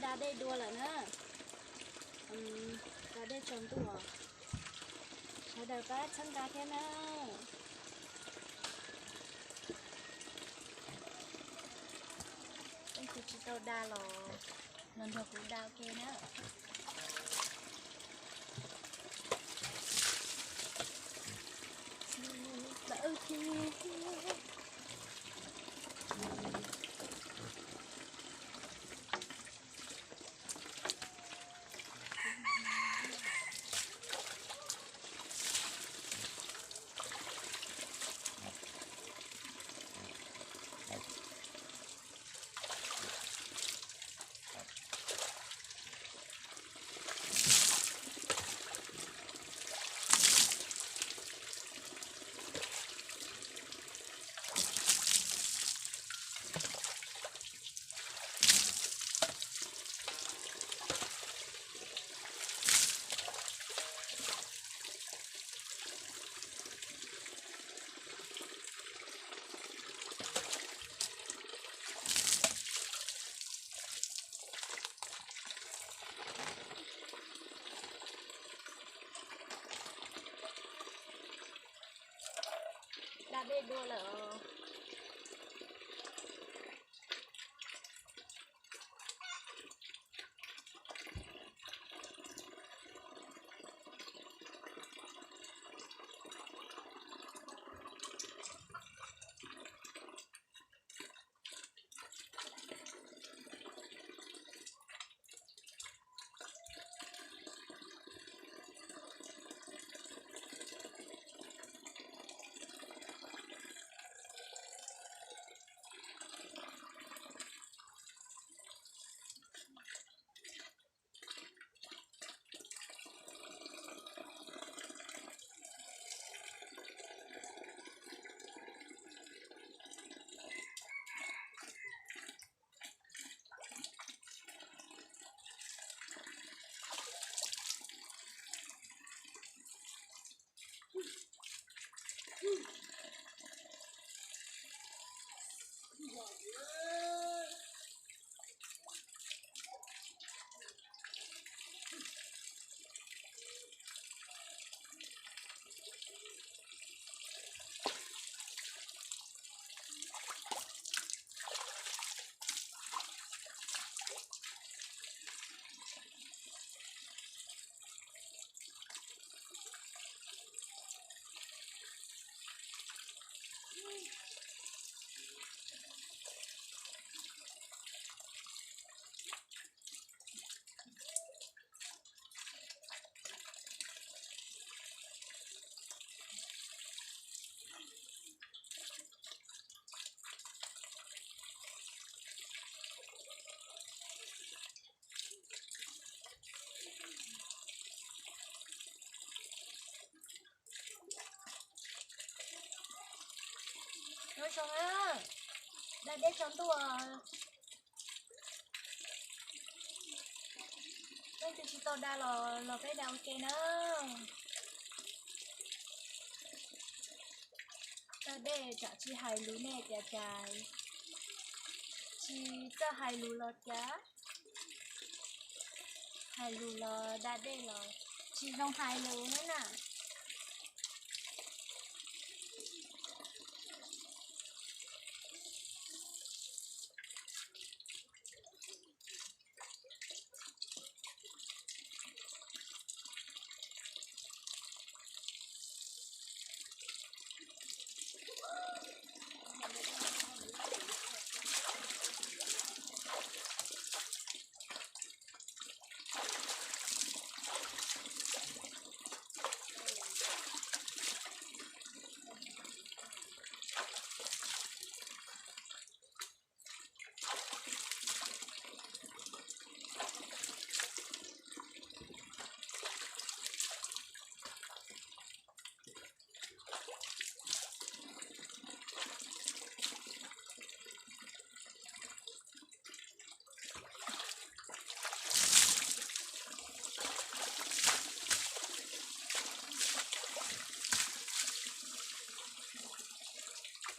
Da dej dua lawm na. Da dej tsaus ntuj, sawv daws pab txhawb nqa thiab na. Leej twg tsis tau da los, los nrog kuv da ua ke na. Da dej dua lawm. Nyob zoo na, da dej tsaus ntuj. Leej twg tsis tau da los los peb da ua ke na. Da dej tsam tsis hais lus nej tias cas, tsis txawj hais lus los cas, hais lus los da dej los tsis zoo hais lus ne na.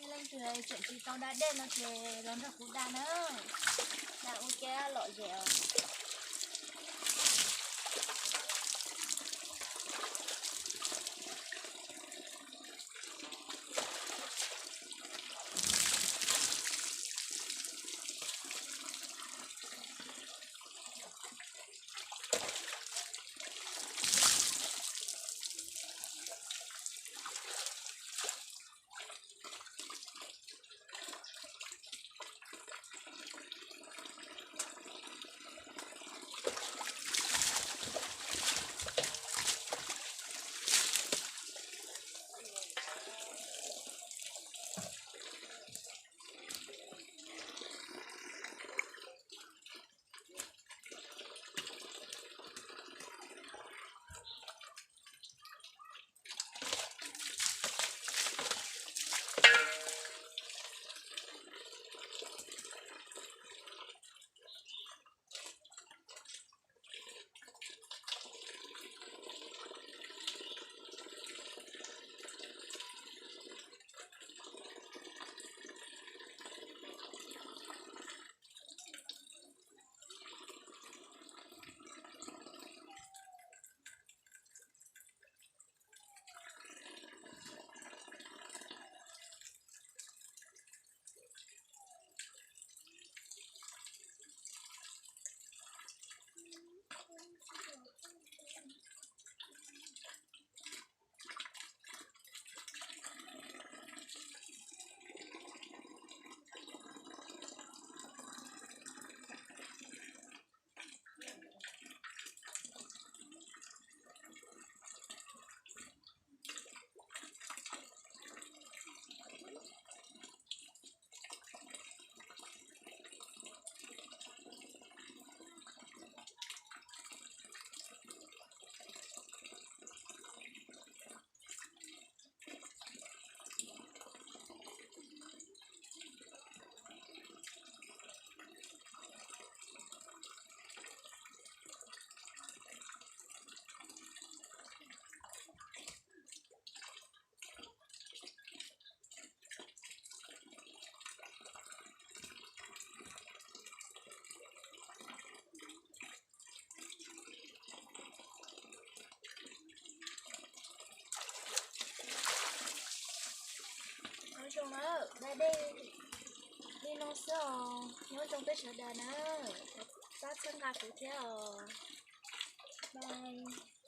Leej twg tseem tsis tau da dej no ces los nrog kuv da na, da ua ke lom zem os. Zoo na, da dej li no xwb os. Nyob zoo peb sawv daws na, pab txhawb nqa kuv thiab os. Bye.